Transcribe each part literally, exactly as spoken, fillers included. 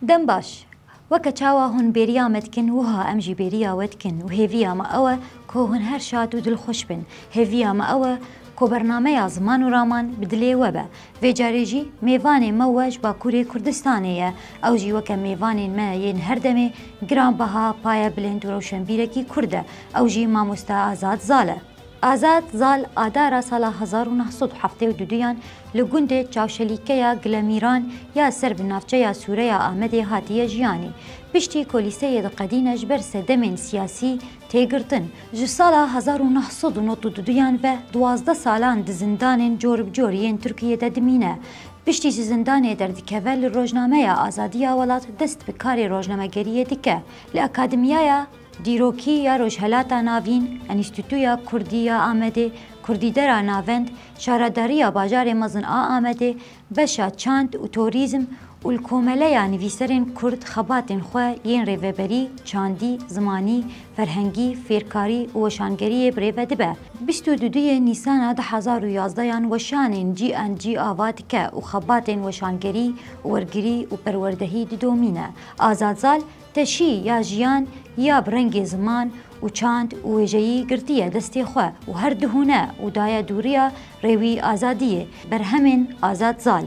Dem baş. Weke çawa hûn bêriya me dikin, wiha em jî bêriya we dikin û hêviya me ew e ku hûn her şad û dilxweş bin. Hêviya me ew e ku bernameya Ziman û Raman bi dilê we be. Vê carê jî mêvanê me we ji Bakurê Kurdistanê ye. Ew jî weke mêvanên me yên her demê giranbeha, paye bilind û rewşenbîrekî Kurd e. Ew jî mamoste Azad Zal e. Azad Zal adara sala hezar û neh sed û heftê û duduyan li gundê Çavşelîkeya Gilemîran ya ser bi navçeya Sûreya Amedê hatiye jiyanê. Piştî ku lîseyê diqedîne ji ber sedemên siyasî tê girtin. Ji sala hezar û neh sed û nod û duduyan ve duwazdeh salan di zindanên cor bi cor yên Tirkiyê de dimîne. Piştî ji zindanê derdikeve, li Rojnameya Azadiya Welat dest bi karê rojnamegeriyê dike. Li Akademiyaya Dîrokî ya Rojhelata Navîn, Enstîtuya Kurdî ya Amedê, Kurdîdera Navend, Şaredariya Bajarê Mezin a Amedê, beşa çand û torîzm û li komeleya nivîserên Kurd xebatên xwe yên rêveberî, çandî, zimanî, ferhengî, fêrkarî û weşangeriyê bi rê ve dibe. Bîst û duduyê Nîsana du hezar û yazdeyan weşanên G and G ava dike û xebatên weşangerî û wergirî û perwerdehî didomîne. Azad Zal, teşî ya jiyan ya bi rengê ziman û çand û wêjeyî girtiye destê xwe û her dihûne û daye dûriya rêwî azadiyê. Berhemên Azad Zal: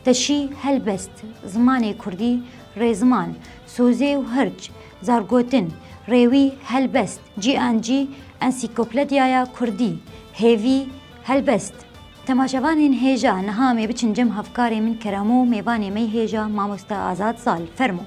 Teşî, Helbest, Zimanê Kurdî, Rêziman, Sozê û Hirç, Zargotin, Rêwî, Helbest, G and G, Ensîklopedyaya Kurdî, Hêvî, Helbest. Temaşevanên hêja, niha em ê biçin cem hevkarê min Keremo, mêvanê me yê hêja, mamoste Azad Zal. Fermo.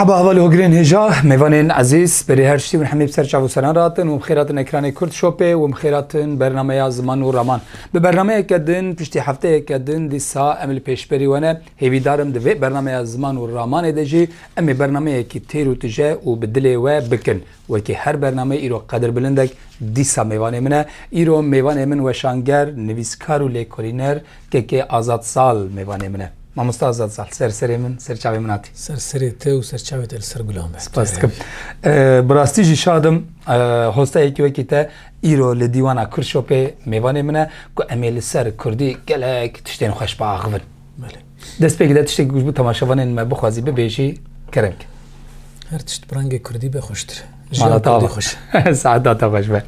Heba hevalê hogirên hêja, mêvanên ezîz, berî her tiştî hûn hemî bi ser çav û seran rahatin û bi xêr hatin ekranê Kurd Şopê û bi xêr hatin bernameya Ziman û Raman. Bi bernameyeke din, piştî hefteyeke din, dîsa em li pêşberî we ne. Hêvîdar im di vê bernameya Ziman û Ramanê de jî em ê bernameyekî têr û tije û bi dilê we bikin. Wekî her bernameyê îro qedirbilindek dîsa mêvanê min e. Îro mêvanê min weşanger, nivîskar û lêkolîner kekê Azad Zal mêvanê min e. Mamoste Azad Zal, ser serê min, ser çavê min hatî. Ser serê te û ser çavê te li ser gulan be. Spas dikim. Ee, bi rastî jî şad im, ee, hostayekî wekî te îro li dîwana Kurd Şopê mêvanê min e ku em ê li ser kurdî gelek tiştên xweş biaxivin. Belê. Destpêkê de tiştek ku ji bo temaşevanên me bixwazî bibêjî, kerem ke. Her tişt bi rengê kurdî be xweştir. Jiyan kurdî xweş. Saeta te xweş be.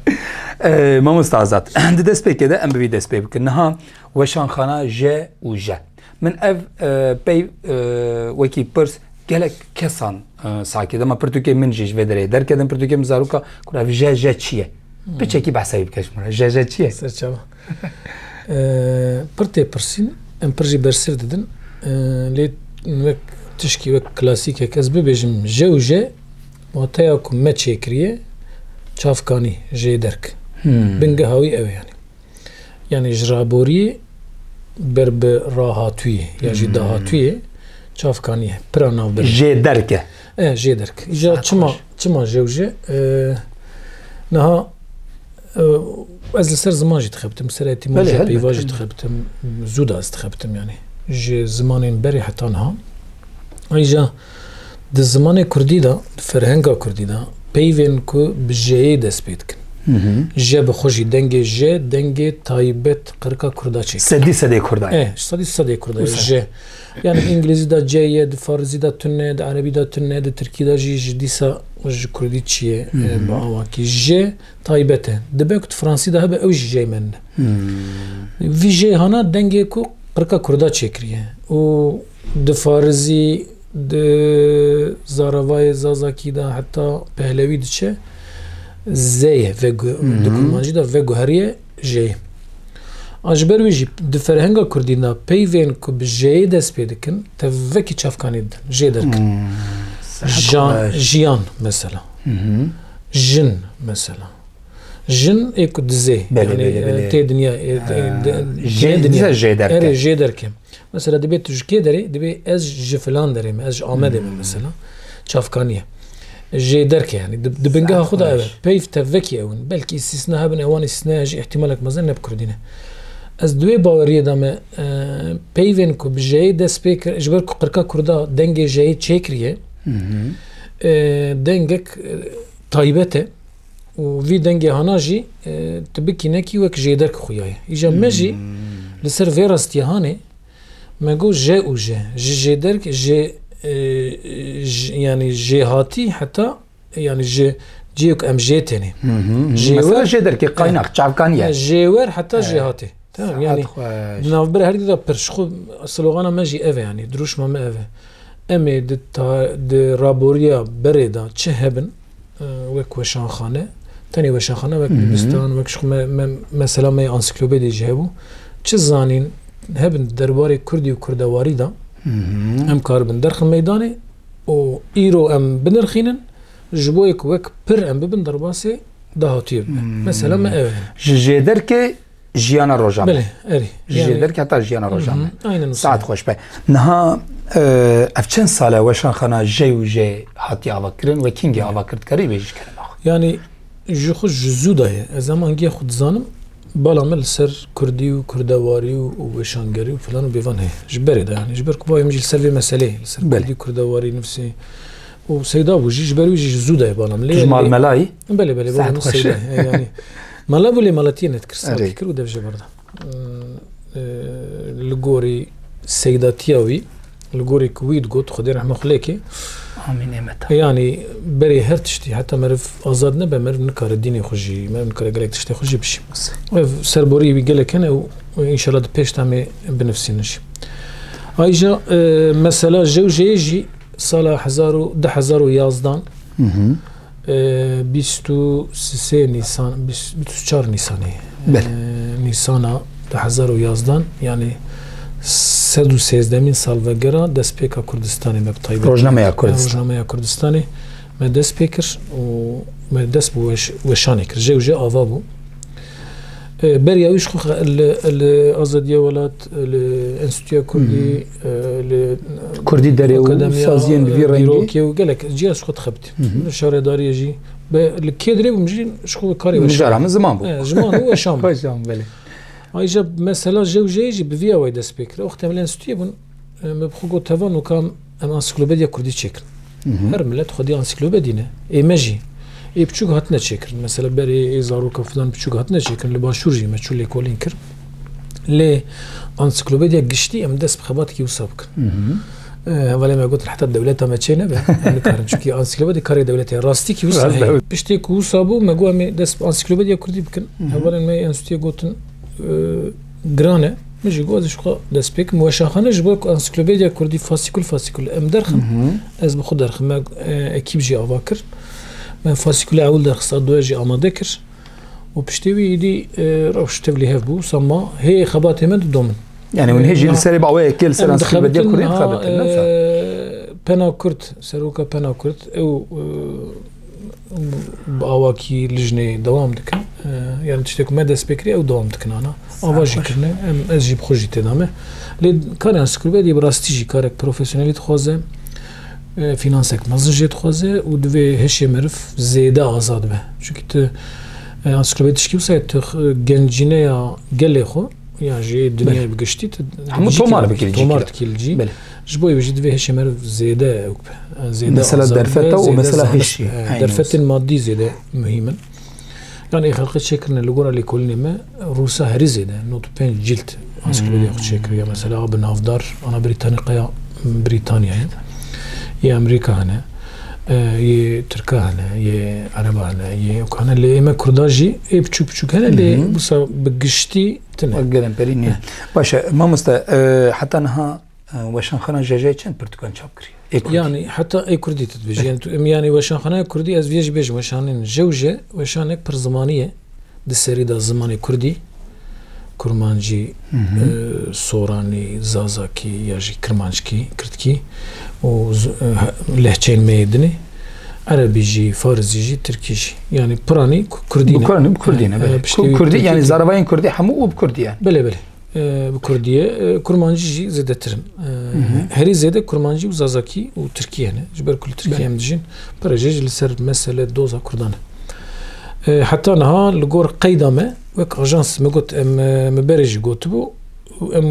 Ee, mamoste Azad, di destpêkê de em bi vî dest pê bikin. Niha weşanxana J û J. Min ev, e, pey, e, wekî pirs gelek kesan, e, sakê. Dema pirtûkê min jî ji vê derê derketin, pirtûkê min zaroka, ku ev J J çi ye? Hmm. Piçekî behsa wî bike ji min re. J J çi ye? Serçava. E, pir tê pirsîn, em pir jî bersiv didin. E, lê wek tişkî, wek klasîkek ez bibêjim, J û J, wateya ku me çêkiriye, çavkanî, jêderk. Hmm. Bingeha wî ew e yanî. Yanî ji raboriyê ber bi rahatûyê ya jî Hmm. dahatûyê çavkanî ye. Pira navbir e. Jêderk e. E, jêderk. Îja Saet çima, xweş. çima J û J? E, niha, e, ez li ser ziman jî dixebitim, ser etîmolojiya Belê, helbet, peyva jî helbet. dixebitim, zû da ez dixebitim yanî. Ji zimanên berê heta niha. Îja di zimanê kurdî de, di ferhenga kurdî de peyvên ku bi J yê dest pê dikin. Hı hı. J bi xwe jî dengê J, dengê taybet qirka kurda çêkir. Sedî sedê kurda ye. Eh, sedî sedê kurda ye, Wisa. J. Yani îngilîzî de C ye, di farizî de tune, di erebî de tune, di tirkî de jî ji dîsa ji kurdî çi ye, Hı hı. eh, bi awakî. J taybet e. Dibe ku di fransî de hebe ew jî J menine. Hmm. Vî J hana dengê ku qirka kurda çêkiriye. Û di farizî, di zaravayê zazakî de heta pehlewî diçe Z ye. Ve gu-, Hı hı. di kurmancî de veguheriye J ye. A ji ber wî jî di ferhenga kurdî de peyvên ku bi J yê dest pê dikin, tevekî çavkanî didin. Jê derkin. Hmm. Jan, Saet xweş. jiyan mesela. Hı hı. Jin mesela. Jin ê ku dizê. Belê, Yani, belê, e, belê. tê dinya, e, Ha, de, de, jê, tê dinya. dizê jê derke. Erê, jê derke. Mesela dibê tu ji kê derê, dibê ez ji filan derê me, ez ji Amedê me Hmm. mesela. Çavkanî ye. Jê derke yani. Di, di bingeha Saet xwe de ev e. xweş. Peyv tevekî ew in. Belkî îstîsna hebin, ewan îstîsnaya jî ihtimalek mezin ne bi kurdî ne. Ez di wê baweriyê de me, e, peyvên ku bi jeyê dest pê kir, ji ber ku qirka kurda dengê jeyê çêkiriye, Hı hı. e, dengek, e, taybet e. Û vî dengê hana jî, e, tu bikî nekî wek jêderk xuya ye. Îja me jî Hmm. li ser vê rastiyê hanê Me got J û J. Ji jêderk, jê, e, j-, yanî jêhatî heta, yanî ji cihê ku em jê tenê. Hı hı. Jêwer, mesela jêderkê qaynax, çavkanî ye. E, jêwer heta jêhatê. Tamam, yanî xweş. Di navbera herî de pir, ji xwe slogana me jî ev e, yanî dirûşma me ev e. Em ê di ta-, di raboriya berê de çi hebin, e, wek weşanxane, tenê weşanxane, wek Hı hı. dibistan, wek ji xwe me, me, mesela me ansiklopedî jî hebû. Çi zanîn hebin derbarê kurdî û kurdewarî de, Hı hı. em karibin derxin meydanê û îro em binirxînin, ji bo yek wek pir em bibin derbasê dahatûyê bibin. Hmm. Mesela me ev e. Ji jêderkê jiyana roja me. Belê, erê. Ji Yani jêderkê heta jiyana roja Hı hı, me. Aynen o Saet sene. Xweş be. Niha, e, ev çend sal e weşanxana J û J hatiye avakirin ve kîngê ava kir, dikarî bêjî ji kerema xwe? Yani ji xwe ji zû de ye. Ez hema angiya xwe dizanim, bala me li ser kurdî û kurdewarî û, û weşangerî û filan û bêvan heye. Ji berê de yani. Ji ber ku bavê min jî li ser vê meseleyê, li ser Belê. kurdî, kurdewarî, nifsê û Seyda bû jî, ji ber wî jî ji zû de ye bala min. Lê Tu ji mal lê melayî? Belê, belê, bala Saet min xweş. Seyda ye yani. Mala bû lê maletiyê nedikir, sar Erê. dikir û dev jê berda. Ee, li gorî seydatiya wî, li gorî ku wî digot, Xwedê rehme xwe lê ke. Amîn, êmeta. Yani berê her tiştî, heta meriv azad nebe, meriv nikare dînê xwe jî, meriv nikare gelek tiştê xwe jî bişî. Ev serborî wî gelek hene û, û înşallah di pêş de em ê binivsînin jî. Ayrıca, e, mesela J û J'yê jî sala hezar û, du hezar û yazdan, Hı hı. e, bîst û sê Nîsan, bîst, bîst û çar Nîsanê. Belê. E, Nîsana du hezar û yazdan, yani sed û sêzdemîn salvegera destpêka Kurdistanê me bi taybetî. Rojnameya E, Kurdistan. Rojnameya Kurdistanê me dest pê kir û me dest bi weş-, weşanê kir. J û J ava bû. E, beriya wî ji xwe xe-, li, li Azadiya Welat, li Enstitûya Kurdî, Hmm. e, li Kurdî derê û Akademiya, saziyên bi vî e, rengî. Dîrokê û gelek ciya ji xwe dixebitî. Hı hı. Li şaredariyê jî. Be, li kê dirê bûm jî ji xwe karê weş. Mijara min ziman bû. E, ziman û weşan bû. Weşan, belê. Ayrıca mesela J û J'yê jî bi vî awayî dest pê kir. Wextê em li Enstitûyê bûn, e, me bi xwe got, tevan û kam em ansiklopediya Kurdî çêkin. Hı hı. Her milet xwedî ansiklopedî ne. Ê me jî. Ê biçûk hatine çêkirin. Mesela berê ê zaroka filan biçûk hatine çêkirin. Li Başûr jî me çû lêkolîn kir. Lê ansiklopediya giştî em dest bi xebatekî wisa bikin. Hı hı. Ee, hevalê me gotin heta dewleta me çê nebe. Em nikarin. Çünkü ansiklopediya karê dewletê ye. Rastî kî wisa Rast heye. dewlet. Piştê ku wisa bû, me got em ê dest bi ansiklopediya Kurdî bikin. Hı hı. Hevalên me yê enstitûyê gotin, e, giran e. Min jî got, ez ji xwe dest pê kim. Weşanxane ji bo ku ansiklopediya Kurdî fasîkul fasîkul em derxin, Hı hı. ez bi xwe derxim. Me, e, ekîb jî ava kir. Me fasîkula ewil derxista, duya jî amade kir. Û piştî wî êdî, e, rewş tevlî hev bû. Wisa ma hê xebatê me didomin. Yani hûn hê jî E, li serê bi awayekê li ser em ansiklopediya dixebitin Kurdî ha, dixebitin, ne wisa? e, Pena Kurd, seroka Pena Kurd, ew, e, bi awakî lijnê dewam dikin. E, yani tiştê ku me dest pê kiriye, ew dewam dikin ana. Ava jî Sarhoş. kirine, em, ez jî bi xwe jî tê de me. Lê karê ansiklopediyê bi rastî jî karek profesyonelî dixwaze, e, fînansek mezin jê dixwaze û divê hişê meriv zêde azad be. Çünkü tu, e, ansiklopedî tişkî wisa ye, tu, e, gencîneya gelê xwe, ya jî dinyayê Belê. bi giştî, tu Hemû dijî tomar kî-, bikî li cî tomar kira. dikî li cî. Belê. Ji bo wê jî divê hişê meriv zêde ew be. Zêde Mesela azad derfeta be, û zêde mesela zahnist hişî. be. He, Aynen. derfetên madî zêde muhîm in. Yani ê xelqê çêkirine li gora lêkolînê me, Rûsa herî zêde, nod û pênc cilt ansiklopediya xwe çêkiriye. Mesela a bi navdar, ana Brîtanîkaya Brîtanyayê. Yê Amerîka hene, e, yê Tirka hene, yê Ereba hene, yê wek hene. Lê ê me Kurda jî ê biçûk biçûk hene, lê Hı hı. wisa bi giştî tune. Wek gelemperî nîne. Heh. Baş e, mamoste, e, heta niha, e, weşanxana J J'yê çend pirtûkan çap kiriye? Ê Kurdî. Yani heta ê Kurdî tu dibêjî. Yani tu, em, yani weşanxanaya Kurdî, ez vê jî bêjim, weşanên J û J, weşanek pir zimanî ye. Di serî de zimanê Kurdî, Kurmancî, Hı hı. e, Soranî, Zazakî ya jî Kirmanckî, Kirdkî û z-, e, lehçeyên me yê dinê. Erebî jî, Farizî jî, Tirkî jî. Yani piranî Ku-, Kurdî ne. Bi Kur'anî, bi Kurdî ne, E, belê. e, piştî Ku-, wî Kurdî, Tirkî yani Tirkî. zaravayên Kurdî hemû û bi Kurdî yani. Belê, belê. E, bi Kurdî ye. E, Kurmancî jî zêdetir in. E, Hı hı. herî zêde Kurmancî û Zazakî û Tirkî hene. Ji ber ku li Tirkiyê Belê. em dijîn, pere jê jî li ser mesele doza Kurdan e. E, heta niha li gor qeyda me, wek ajans, me got, em, e, me berê jî gotibû, em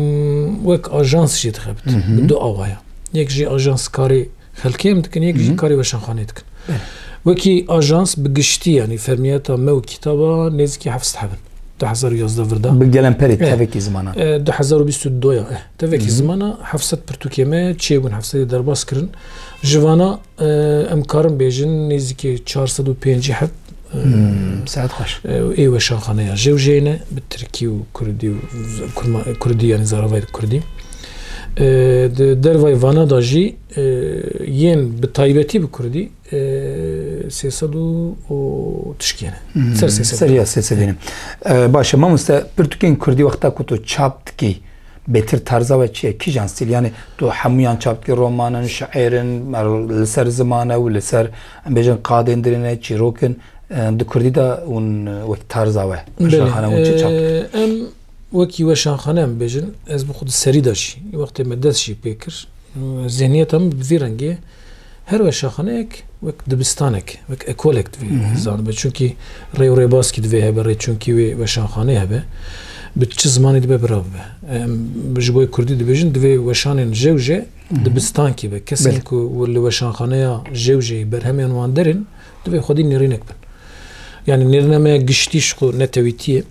wek ajans jî dixebitin. Hı hı. Bi du awaya. Yek jî ajans karê xelkê em dikin, yek jî Hı hı. karê weşanxanê dikin. Belê. Wekî ajans bi giştî, yani fermiyeta me û kitaba nêzîkî heft sed heb in. du hezar û yazdeh vir de. Bi gelemperê Eh. tevekî zimana. E, du hezar û bîst û du ya, eh, tevekî Hı hı. zimana heft sed pirtûkê me çêbûn, heft sedê derbas kirin. Ji vana, e, em karin bêjin nêzîkê çar sed û pêncî heb, e, Hmm, saet xweş. e, ê weşanxaneya Jewjeyê ne, bi tirkî û kurdî û z-, kurma-, kurdî, yanî zaravayê kurdî. E, di dervayê vana da jî, e, yên bi taybetî bi kurdî, e, sê sed û tişkê ne. Hmm, Ser sê sed. Seriya sê sed ne. E, baş e, mamoste, pirtûkên kurdî wexta ku tu çap dikî, bêtir tarza we çi ye? Kîjan stîl? Yanî tu hemûyan çap dikî, roman in, şiir in, mer-, li ser ziman e û li ser, em bêjin, qadên dirê ne, çîrok in, e, di kurdî de hûn, e, wek tarza we, Belê, weşanxane hûn çi çap dikî? e, em wekî weşanxane em bêjin, ez bi xwe di serî de jî, wextê me dest jî pê kir, Zihniyeta min bi vî rengê, her weşanxaneyek wek dibistanek, wek ekolek divê Hı hı. zanibe. Çunkî rê û rêbaskî divê hebe, rêçunkî wê weşanxaneyê hebe. Bi çi zimanî dibe bira bibe. Em ji bo kurdî dibêjin, divê weşanên Jewje Hı hı. dibistankî be. Kesên Belê. ku li weşanxaneya Jewjeyê berhemên wan derin, divê xwedî nêrînek bin. Yanî nêrîna me ya giştî ji xwe netewîtiyê.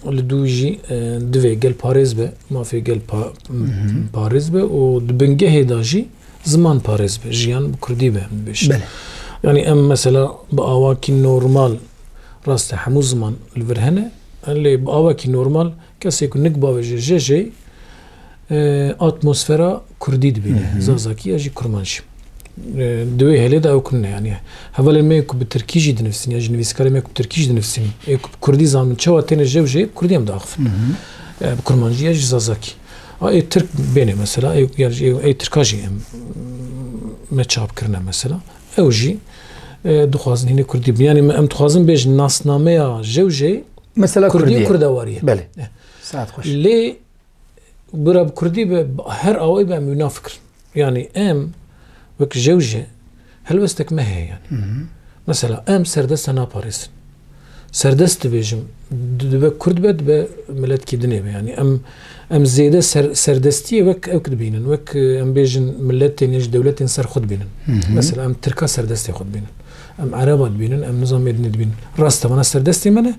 Li dû jî, e, divê gel parêz be, mafê gel pa-, Hı hı. parêz be û di bingehê de jî ziman parêz be, jiyan bi kurdî be, em dibêjin. Belê. Yanî em mesela bi awakî normal, rast e, hemû ziman li vir hene, lê bi awakî normal kesê ku nik bavêje je jê, e, atmosfera kurdî dibîne, Hı hı. zazakî ya jî kurmancî. E, di wê helê de ew kin ne, yanî hevalên me ku bi tirkî jî dinivîsin, ya jî nivîskarê me ku bi tirkî jî dinivîsin, ê ku bi kurdî zanin, çawa têne jew jê bi kurdî em diaxifin. Hı hı. E, bi kurmancî ya jî zazakî. A, ê tirk bêne mesela, ê, ya jî ê, ê tirka jî em, me çap kirine mesela. Ew jî, e, dixwazin hînê kurdî bin. Yanî me, em dixwazin bêjin nasnameya jew jê Mesela kurdî û kurdî ye. kurdewarî ye. Belê. E. Saet xweş. Lê bira bi kurdî be, her awayî be em wî nafikirin. Yanî em wek jew jê helwestek me heye yanî. Hı hı. Mesela em serdeste naparêzin. Serdest dibêjim, di-, dibe kurd be, dibe miletkî dinê be. Yanî em, em zêde ser-, serdestiyê wek ewk dibînin, wek, e, em bêjin miletên ya jî dewletên ser xwe dibînin. Hı hı. Mesela em tirka serdestê xwe dibînin. Em ereba dibînin, em nizam mêdinê dibînin. Rast e, vana serdestê me ne,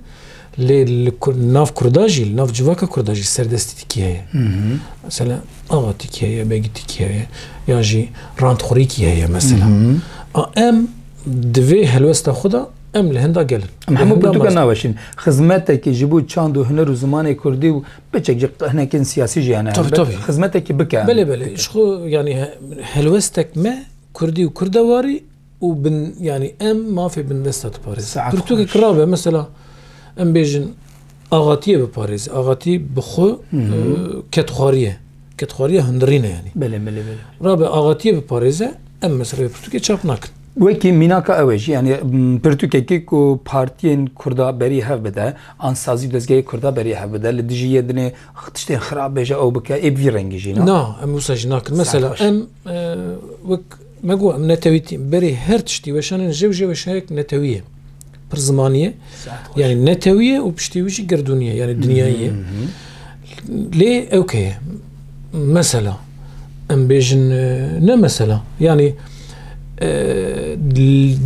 Lê li Kur-, nav Kurda jî, li nav civaka Kurda jî serdestîtîkî heye. Hı hı. Mesela, axatîkî heye, begîtîkî heye, ya jî rantxurîkî heye mesela. Hı hı. A, em di vê helwesta xwe de em li hinda gelin. Em Li hemû hinda pirtûka mezin. naweşîn. Xizmetekî ji bo çand û huner û zimanê kurdî û piçek jî hinekên siyasî jî hene. Tabii, Be-, tabii. Xizmetekî bike em. Belê, belê. Ji xwe, yanî he-, helwestek me kurdî û kurdewarî û bin, yanî em mafê bindesta diparêzin. Saet Pirtûkek xweş. rabe, mesela, em bêjin, axatiyê biparêze. Axatî bi xwe, Hı hı. e, kedxwarî ye. Kedxwariya hundirîn e, yanî. Belê, belê, belê. Rabe axatiyê biparêze, em mesela vê pirtûkê çap nakin. Wekî mînaka ew e jî, yanî, m, pirtûkekî ku partiyên Kurda berî hev bide, an sazî û dezgehê Kurda berî hev bide, li dijî yê dinê tiştên xirab bêje, ew bike, ê bi vî rengî jî, na? Na, em wisa jî nakin. Saet Mesela xweş. em, e, wek Me got, em netewî tî-, berê her tiştî weşanên jew jê weşayek netewî ye. Pir zimanî ye. Saet xweş. Yanî netewî ye û piştî wî jî gerdûnî ye, yanî dinyayî ye. Hı hı. Lê ewk heye. Mesela, em bêjin, e, ne mesela. Yanî, e,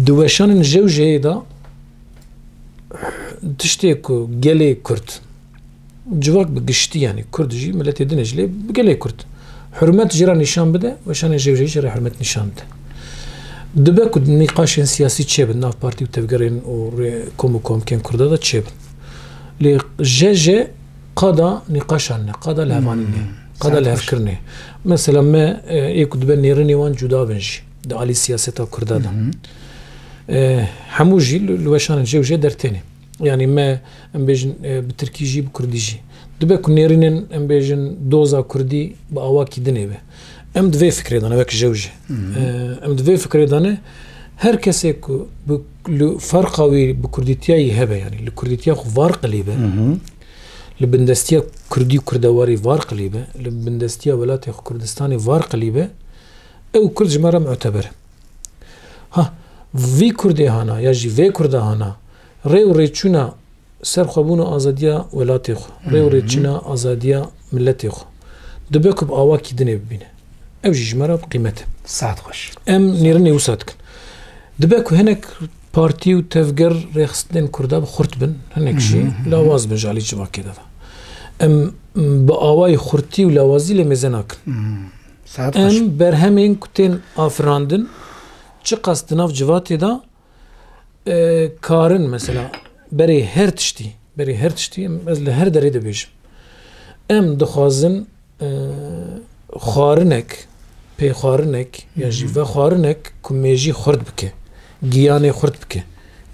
di weşanên jew jê de tiştê ku gelê Kurd, civak bi giştî, yanî Kurd jî, miletê din jî, lê bi gelê Kurd hurmet jê re nîşan bide, weşanên jew jê jê re hurmet nîşan bide. Dibe ku nîqaşên siyasî çêbin, nav partî û tevgerên û rê-, kom û komkên Kurda de çêbin. Lê je jê qada nîqaşan ne, qada lihevhanî ne, Hmm. qada Saet xweş. lihevkirinê. Mesela me, e, ê ku dibe nêrînê wan cuda bin jî, di alî siyaseta Kurda de. Hı hı. E, hemû jî li, li weşanên jew jê dertêne. Yanî me, em bêjin, e, bi tirkî jî, bi kurdî jî. Dibe ku nêrînên, em bêjin, doza kurdî bi awakî dinê be. Em di vê fikrê de ne, wek jew jê. Hı hı. E, em di vê fikrê de ne, her kesê ku bi, li ferqa wî bi kurdîtiyayî hebe, yanî li kurdîtiya xwe var qilî be, Hı hı. li bindestiya kurdî û kurdewarî var qilî be, li bindestiya welatê xwe Kurdistanê var qilî be, ew kurd ji me re muteber e. Ha, vî kurdê hana ya jî vê kurda hana rê û rêçûna serxwebûn û azadiya welatê xwe, rê û Hı hı. rêçûna azadiya miletê xwe dibe ku bi awakî dinê bibîne. Ew jî ji me re bi qîmet e. Saet xweş. Em nêrînê wisa dikin. Dibe ku hinek partî û tevger rêxistinên Kurda bi xurt bin, hinek jî lawaz bin ji alî civakê de. Em bi awayî xurtî û lawazî lê mêze nakin. Saet xweş. Em berhemên ku tên afirandin, çiqas di nav civatê de, e, karin mesela berê her tiştî, berê her tiştî, em, ez li her derê dibêjim. Em dixwazin, e, xwarinek, pêxwarinek ya jî vexwarinek ku mêjî xurt bike, giyanê xurt bike.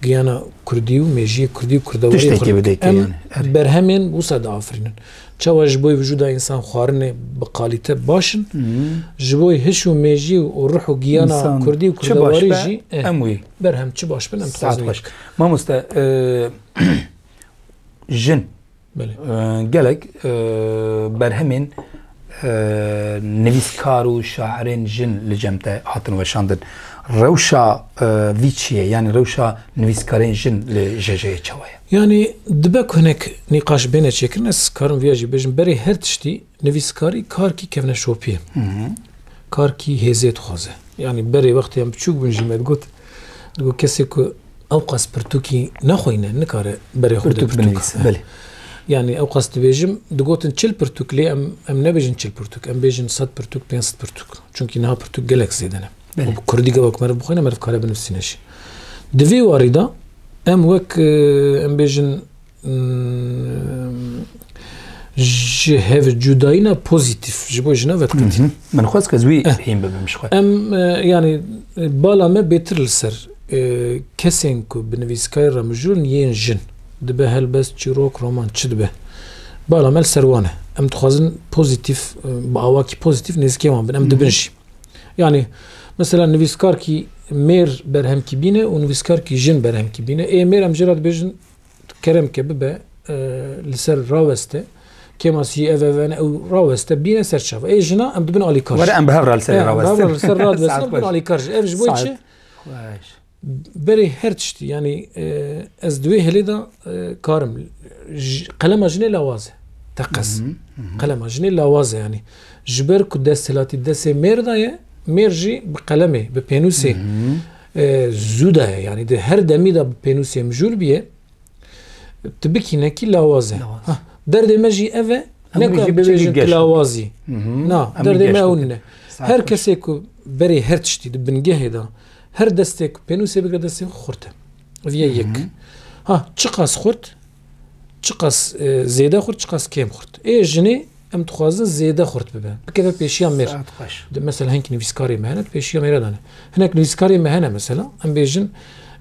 Giyana kurdî û mêjiyê kurdî û kurdewariyê Tiştekî xurt bike. Bideke Em yani. Her berhemên wisa diafirînin. Çawa ji bo vücuda însan xwarinê bi kalîte baş in, ji bo hiş û mêjî û ruh û giyana İnsan kurdî û çi baş kurdewarî be, jî, eh, em wî. Berhem çi baş bin, em Saet dixwazin wî. Xweş. Mamoste, e, jin, Belê. e, gelek, e, berhemên, e, nivîskar û şairên jin li cem te hatin weşandin. Rewşa, e, vî çi ye? Yani rewşa nivîskarên jin li J J'ê çawa ye? Yani dibe ku hinek nîqaş bêne çêkirin, ez karim viya jî bêjim, berê her tiştî nivîskarî karkî kevneşopî ye. Karkî hêzê dixwaze. Yani berê wextê em biçûk bûn jî me digot, digot kesê ku ewqas pirtûkî nexweyne, nikare berê xwe de Pirtûk pirtûk. binivîse, Eh. belê. Yani ewqas dibêjim, digotin çil pirtûk, lê em, em nebêjin çil pirtûk, em bêjin sed pirtûk, pênc sed pirtûk. Çunkî niha pirtûk gelek zêde ne. Belê. Û bi kurdî gava ku meriv bixweyne, meriv kare binivîsîne jî. Di vê warî de em wek, e, em bêjin, Hmm, ji hevcudayîna pozîtîf ji bo jina vediqetînin. Hı hı. Min xwest ku ez wî Eh. hîn bibim ji xwe. Em, e, yani, e, bala me bêtir li ser, e, kesên ku bi nivîskarî re mijûl in yên jin. Dibe helbest, çîrok, roman çi dibe. Bala me li ser wan e. Em dixwazin pozîtîf, e, bi awakî pozîtîf nêzikê wan bin. Em Hı hı. dibin jî. Yani, mesela nivîskarkî mêr berhemkî bîne û nivîskarkî jin berhemkî bîne. Ê mêr em jê re dibêjin, kerem ke bibe, e, li ser raweste, kêmasî ev, ev, ev, ew raweste, bîne ser çava. Ê jina em dibin alîkar. Were em bi hev re li ser Ya, raweste. bi hev re li ser raweste, Saet em dibin xweş. alîkar. Ev ji bo Saet çi? xweş. Berê her tiştî, yani, e, ez di wê hilê de, e, karim, j-, qelema jinê lawaz e. Teqez. Hı hı, hı hı. Qelema jinê lawaz e, yani. Ji ber ku desthilatî destê mêr de ye, mêr jî bi qelemê, bi pênûsê, Hı hı. e, zû de ye. Yani di her demî de bi pênûsê mijûl bîye, tu bikî nekî lawaz e. Lawaz. Ha, derdê me jî ev e, Em ne ku jî em bibêjin bibêjin geş. tu lawazî. Hı hı. Na, Em derdê geş me bikin. ew nîne. Saet Her xweş. kesê ku berê her tiştî di bingehê de, her destê ku pênûsê bigre destê xwe xurt e. Ev ye Hı yek. hı. Ha, çiqas xurt, çiqas, e, zêde xurt, çiqas kêm xurt. Ê jinê em dixwazin zêde xurt bibe. Bikeve pêşiya mêr. Saet xweş. De, mesela hinek nivîskarê me hene, pêşiya mêre dane. Hinek nivîskarê me hene mesela, em bêjin,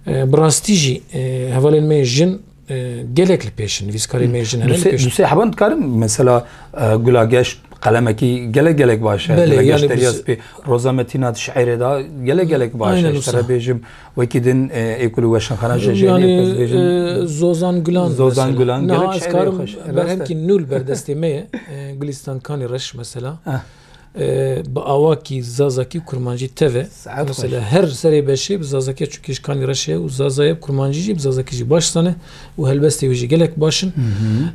e, bi rastî jî, e, hevalên me jin, e, gelek li pêş in, nivîskarê me jin hene li Dusê, pêş in. dusê heban dikarim, mesela, e, Gula Geş, Qelemekî gelek gelek baş e. Belê, Gelek yani geşteriya biz spî. Roza Metînat şi'rê de gelek gelek baş e. Aynen Ji te wisa. re bêjim, wekî din, e, ê ku li weşanxana J J'ê Yani, ne, ez bêjim, e, Zozan Gulan Zozan mesela. Gulan, Niha gelek ez şi'rê karim xweş. Rast e. berhemkî nû li ber destê me ye. E, Gulistan Kanî Reş mesela. Eh. E, bi awakî zazakî û kurmancî teve. Saet Mesela xweş. her serê beşê bi zazakî, çunkî ji Kanî Reşê û zaza ye, kurmancî jî bi zazakî jî baş zane û helbestê wî jî gelek baş in. Hı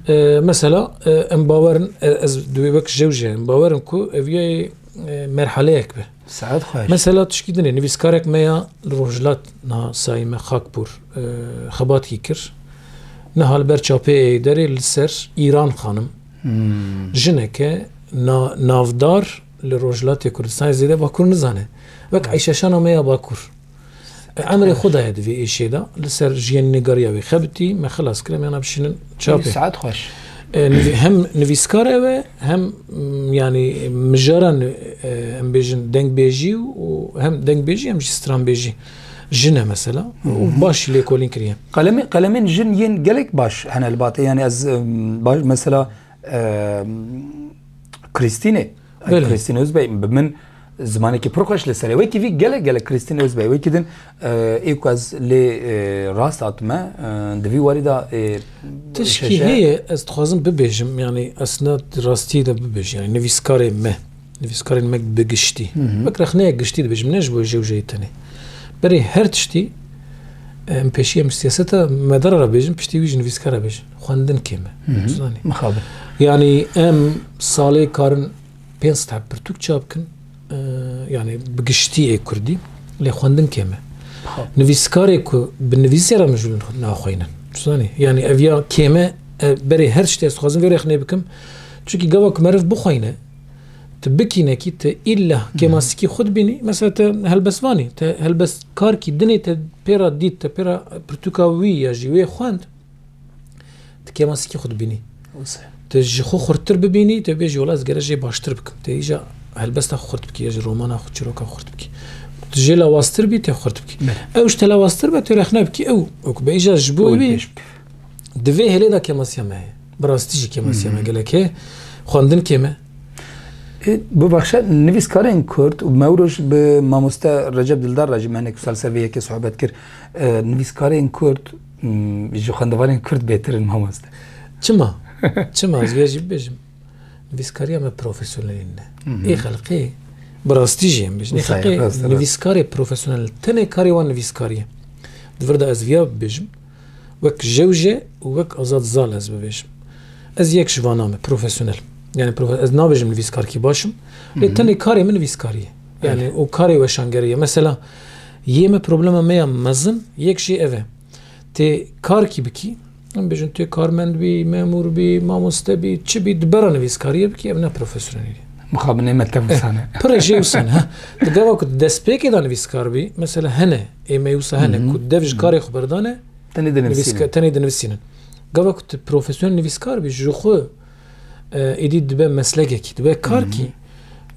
hı. E, mesela, e, em bawer in, e, ez di wê wek jew jî em bawer in ku ev yayê, e, merhaleyek be. Saet xweş. Mesela tişkî dinê, nivîskarek me ya li Rojhilat niha sayî me Xakpûr, e, xebatkî kir. Niha li ber çapeyê derê li ser Îran Xanim. Hmm. Jineke na-, navdar li Rojhilatê Kurdistanê zêde Bakur nizane. Wek Eyşe Şana me ya Bakur. E, emrê xwe daye di vê êşê de, li ser jiyên nêgariya wê xebitî, me xilas kir, em yana bişînin çapê. Saet xweş. E, nivî-, hem nivîskar ew e, hem, m, yani mijara ni-, e, em bêjin dengbêjî û hem dengbêjî hem jî stranbêjî. Jin e mesela. Hı hı. Û baş lêkolîn kiriye. Qelemê-, qelemên jin yên gelek baş hene li Batê. Yani ez, em, baş, mesela, em, Krîstînê. Belê. Krîstîn Özbey, bi min zimanekî pir xweş li serê. Wekî vî gelek gelek Krîstîn Özbey. Wekî din, e, ê ku ez lê, e, rast hatime, e, di vî warî de, e, Tişkî şeşe heye, ez dixwazim bibêjim, yani aslında di rastiyê de bibêjim, yani nivîskarê me, nivîskarên me bi giştî. Hı hı. Wek rexneyek giştî dibêjim, ne ji bo jew jeyî tenê. Berê her tiştî, em pêşî em siyaseta medara re bêjin, piştî wî ji nivîskara bêjin. Xwendin kêm e. Hı hı. Zanî. Mixabin. Yani em salê karin pênc sed heb pirtûk çap kin, e, yani bi giştî ê kurdî, lê xwendin kêm e. Nivîskarê ku bi nivîsê re mijûl naxweynin. Zanî? Yani ev ya kême, e, berê her tiştê ez dixwazim vê rexnê bikim. Çunkî gava ku meriv bixweyne, tu bikînekî, tu îlla kêmasîkî xwe dibînî. Mesela te helbestvanî, te helbestkarkî dinê te pê re dît, te pê re pirtûka wî ya jî wê xwend, tu kêmasîkî xwe dibînî. Wisa. Tu ji xwe xurttir bibînî, tu bêjî, "Wela ez gere jê baştir bikim." Tu îja helbesta xwe xurt bikî, ya jî romana xwe, çîroka xwe xurt bikî. Tu jê lawaztir bî, tu xurt bikî. Belê. Ew ji te lawaztir be, tu rexne bikî, ew, ew ku be îja ji bo Ew wî, pêş bikî. Di vê hêlê de kêmasiya me heye. Bi rastî jî kêmasiya me Hı hı. gelek heye. Xwendin kêm e. E, bibexşe, nivîskarên Kurd û me wilo ji bi mamoste Recep Dildar re jî me hinek sal ser vê yekê sohbet kir. E, nivîskarên Kurd, m, ji xwendevanên Kurd bêtir in mamoste. Çima? Çima? Ez vê jî bibêjim. Nivîskariya me profesyonelî ne. Hı hı. Ê xelqê, bi rastî jî em bêjin. Ê Wisa ye, xelqê rast, rast. Nivîskarê profesyonel, tenê karê wan nivîskarî ye. Di vir de ez viya bibêjim. Wek Jewje û wek Azad Zal ez bibêjim. Ez yek ji vana me, profesyonel. Yani profe-, ez nabêjim nivîskarkî baş im. Lê Hı hı. tenê karê min nivîskarî ye. Yani Evet. û karê weşangerî ye. Mesela yê me problema me ya mezin, yek jî ev e. Tê karkî bikî, em bêjin tê karmend bî, memûr bî, mamoste bî, çi bî, di bera nivîskariyê bikî, ev ne profesyonelî ye. Mixabin ê me tev Eh, wisa ne. pirê jê wisa ne, ha. Di gava ku destpêkê de nivîskar bî, mesela hene, ê me wisa hene, Hı hı. ku dev ji Hı hı. karê xwe berdane, Tenê dinivîsînin. nivîska-, tenê dinivîsînin. Gava ku tu profesyonel nivîskar bî, ji xwe, e, êdî dibe meslekekî, dibe karkî, Hı hı.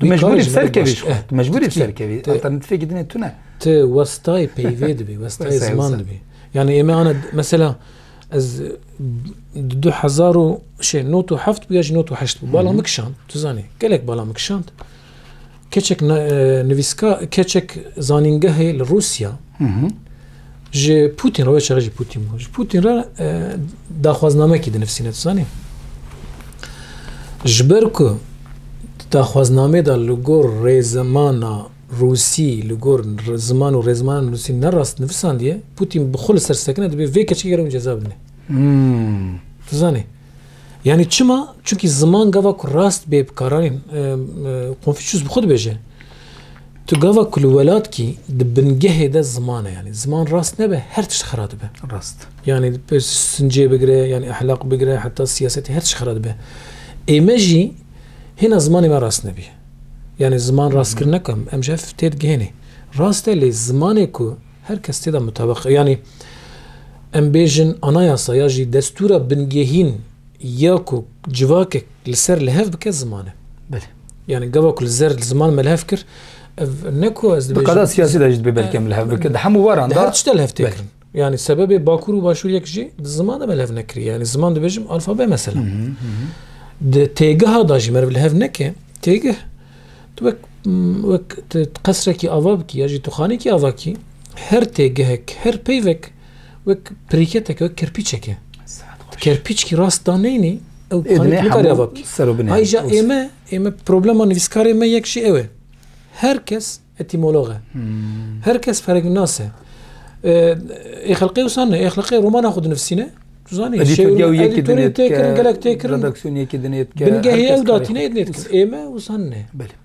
Tu wî mecbûrî karê bi ji me re serkevî baş. ji xwe. Eh, Tu mecbûrî bi tu dikî. serkevî. Tu Alternatîfekî din tê tune. Tu westayê peyvê dibî, westayê Westayê ziman wisa. dibî. Yani ê me ana, mesela, ez di du hezar û, şey, nod û heft bû ya jî nod û heşt bû. Bala Hı hı. min kişand, tu zanî. Gelek bala min kişand. Keçek na-, e, nivîska-, keçek zanîngehê li Rûsya Hı hı. ji Putin re, wê çaxê jî Putin bû. Ji Putin re, e, daxwaznamekî dinivîsîne, tu zanî. Ji ber ku di daxwaznamê de li gor rêzimana Rûsî, li gor re-, ziman û rêzimana Rûsî ne rast nivisandiye, Putin bi xwe li ser sekine, dibê vê keçikê gere hûn ceza bidinê. Hmm. Tu zanî. Yani çima? Çunkî ziman gava ku rast bê bikaranîn, e, e, Konfûçyus bi xwe dibêje. Tu gava ku li welatkî di bingehê de ziman e, yani ziman rast nebe, her tişt xera dibe. Rast. Yani pe-, sincê bigire, yani ehlaq bigire, heta siyasetê her tişt xera dibe. Ê me jî hêna zimanê me rast nebiye. Yani ziman rastkirineka em, em ji hev têdigihênê. Rast e, lê zimanê ku her kes tê de mutabeq, yani em bêjin anayasa ya jî destûra bingehîn ya ku civakek li ser li hev bike ziman e. Belê. Yani gava ku li ser ziman me li hev kir, ev ne ku ez Di dibêjim qada siyasî de jî dibê belkî em li hev bike. Di hemû waran Di de her tişt de li hev tê Belê. kirin. Yani sebebê Bakur û Başûr yek jî di ziman de me li hev nekiriye. Yani ziman dibêjim alfabe mesela. Hı hı, hı hı. Di têgeha de jî meriv li hev neke, têgeh, tu wek, wek tu qesrekî ava bikî ya jî tu xanekî ava kî, her têgehek, her peyvek wek pirîketek e, wek kerpîçek e. Saet xweş. Kerpîçkî rast daneynî, ew Ê xanekî dinê nikare hemû ava bikî. ser û binê Ayrıca hemû. ê me, ê me problema nivîskarê me yek jî ew e. Her kes etîmolog e. Hmm. Her kes ferhengnas e. Ê, ê xelqê wisa ne. Ê xelqê romana xwe dinivîsîne. Tu zanî, Edîtor şêwirine, ew yekî edîtorê dinê tê kirin, dike, gelek tê kirin. redaksiyonê yekî dinê dike, Bingehê her kes ew ferê datîne, xwe. ê dinê dike. Ê me wisa ne. Belê.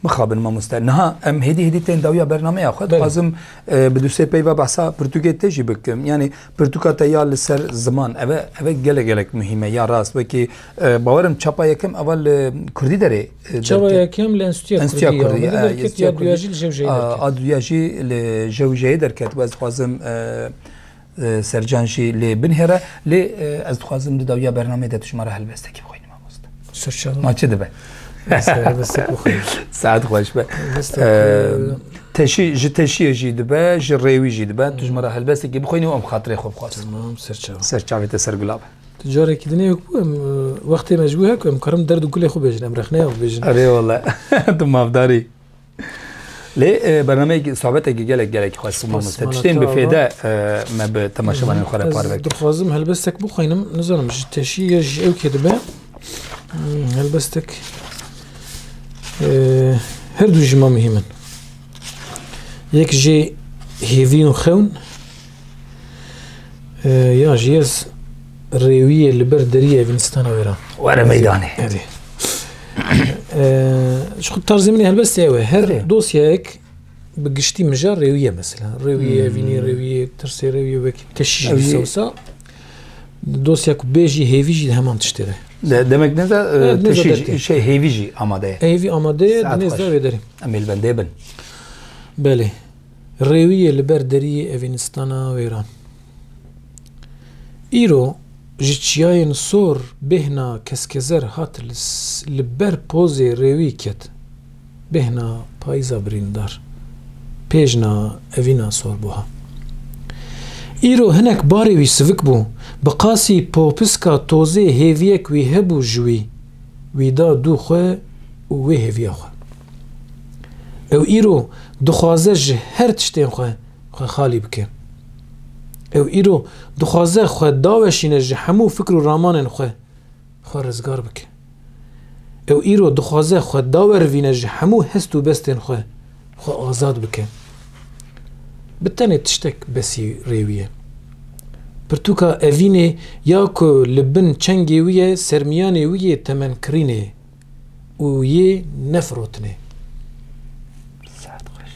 Mixabin mamoste. Niha em hêdî hêdî tên dawiya bernameya xwe. Belê. Dixwazim, e, bi du sê peyva behsa pirtûkê te jî bikim. Yani pirtûka te ya li ser ziman. Eve, eve gelek gelek muhîm e. Ya rast. Wekî, e, bawerim çapa yekem eva li Kurdî derê, e, Çapa derket. yekem li Enstitûya Enstitûya Kurdî ya Kurdî, me e, derket, Enstitûya ya duya Kurdî. jî li Jewjeyê A, derket. a duya jî li Jewjeyê derket. Ez dixwazim, e, e, Sercan jî lê binihêre. Lê, e, ez dixwazim di dawiya bernameyê de tu ji me re helbestekî bixwînî mamoste. Serçava. Ma çi dibe? Ser helbestek bixwînî. Saet xweş be. Helbestek, E, e, teşî, ji teşiyê jî dibe, ji rêwî jî dibe. Tu ji me re helbestekî bixwînî û em xatirê xwe bixwazin. Tamam, serçava. Serçavê te ser gula be. Tu carekî dinê wek bû, em, e, wextê me ji bo hek, em karin derd û gulê xwe bêjin, em rexneya xwe bêjin. Erê wele. Tu mafdarî. Lê, e, bernameyekî, sohbetekî gelek, gelek xweş bû, Spas, mamoste. mana Tiştên bi tu fêde, ava. e, me bi temaşevanên xwe re Ez parve kir. dixwazim helbestek bixwînim, nizanim ji teşî ya ji ew kê dibe. Hmm, helbestek, e, her du jî me muhîm in. Yek jê hêvî û xewn, e, ya jî ez rêwiyê li ber deriyê evînistana wêran. Were meydanê. Erê. E, ji xwe tarzê min ê helbestê ew e. Her Erê. dosyayek Bi giştî mija rêwî ye mesela. Rêwî ye, Hmm. evînî rêwî ye, tirsê rêwî ye, wekî teşî jî Ew yê wisa wisa. Dosya ku bê jî hêvî jî di heman tiştê de. De-, demek ne de, e, Evet, ne teşî de jî, dertê. Şey, hêvî jî amade ye. Hêvî amade ye, Saet di nêz de xweş. Wê derê. Em ê li bendê bin. Belê. Rêwî ye li ber deriyê evînistana wêran. Îro ji çiyayên sor bêhna keskezer hat li s-, li ber pozê rêwî ket. Bêhna payîza birîndar. Pêjna evîna sor buha. Îro hinek barê wî sivik bû. Bi qasî popiska tozê hêviyek wî hebû ji wî. Wî da dû xwe û wê hêviya xwe. Ew îro dixwaze ji her tiştên xwe, xwe xalî bike. Ew îro dixwaze xwe daweşîne ji hemû fikr û ramanên xwe, xwe rizgar bike. Ew îro dixwaze xwe dawerivîne ji hemû hest û bestên xwe, xwe azad bike. Bi tenê tiştek besî rê wî ye. Pirtûka evînê ya ku li bin çengê wî ye, sermiyanê wî yê temenkirînê ye û yê nefirotinê. Saet xweş.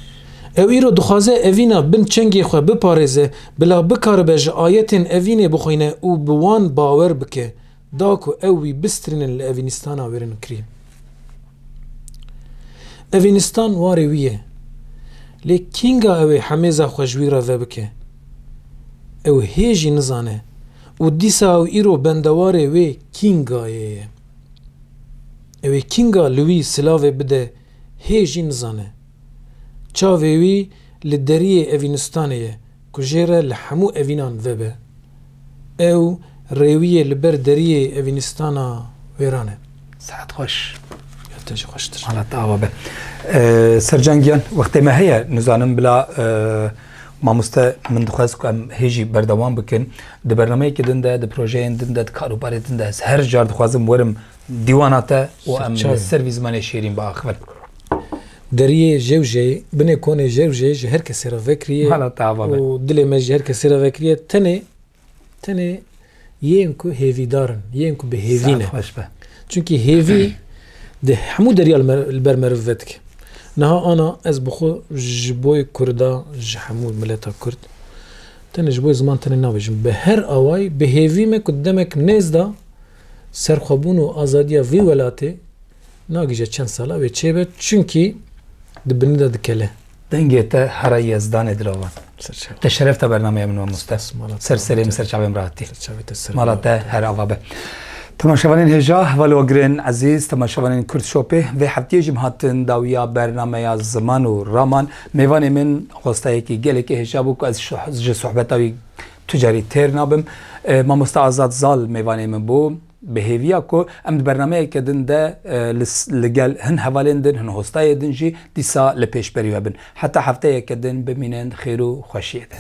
Ew îro dixwaze evîna bin çengê xwe biparêze, bila bikaribe ji ayetên evînê bixwîne û bi wan bawer bike, da ku ew wî bistrînin li evînistana wêrinkirî. Evînistan warê wî ye. Lê kînga ew ê hemêza xwe ji wî re vebike? Ew hê jî nizane û dîsa ew îro bendewarê wê kîngayê ye. Ew ê kînga li wî silavê bide hê jî nizane. Çavê wî li deriyê evînistanê ye ku jê re li hemû evînan vebe. Ew rêwî ye li ber deriyê evînistana wêran e. Saet xweş. Ya te jî xweştir. Mala te ava be. Ee, Sercan Giyan, wextê me heye, nizanim bila, e, mamoste min dixwest ku em hê jî berdewam bikin. Di bernameyeke din de, di projeyên din de, di karûbarê din de, ez her car dixwazim werim dîwana te û em Serçe. Li ser vî zimanê şêrîn biaxivin. Deriyê Jewjeyê, binê konê Jewjeyê ji her kesê re vekiriye Mala te ava be. Û dilê me ji her kesê re vekiriye. Tenê, tenê yên ku hêvîdar in, yên ku bi hêvî ne. Saet xweş be. Çunkî hêvî di hemû derya li mer-, li ber meriv vedike. Niha ana ez bi xwe ji bo yê Kurda, ji hemû mileta Kurd, tenê ji bo yê ziman tenê nabêjim. Bi her awayî bi hêvî me ku demek nêz de serxwebûn û azadiya vî welatê nagihîje çend sala wê çêbe, çunkî di binî de dikele. Dengê te here Yezdanê dilovan. Serçe. Te şeref te bernameya min mamoste. Spas, mala te Ser serê min, ser çavê min re hatî. Ser çavê te, ser Mala te mala te. Her ava be. Temaşevanên hêja, hevalê we girên ezîz, temaşevanên Kurd Shopê, vê heftiyê jî em hatin dawiya bernameya Ziman û Raman. Mêvanê min hostayekî gelekî hêja bû ku ez şuh-, ji sohbeta wî tu carî têr nabim. E, Mamoste Azad Zal mêvanê min bû. Bi hêviya ku em di bernameyeke din de, e, li s-, li gel hin hevalên din, hin hostayê din jî dîsa li pêşberî we bin. Heta hefteyeke din bimînin di xêr û xweşiyê de.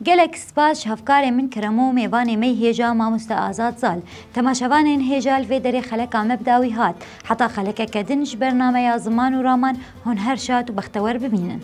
Gelek spas ji hevkarê min Keremo û mêvanê me yê hêja mamoste Azad Zal. Temaşevanên hêja, li vê derê xeleka me bi dawî hat. Heta xelekeke din ji bernameya Ziman û Raman hûn her şad û bextewer bimînin.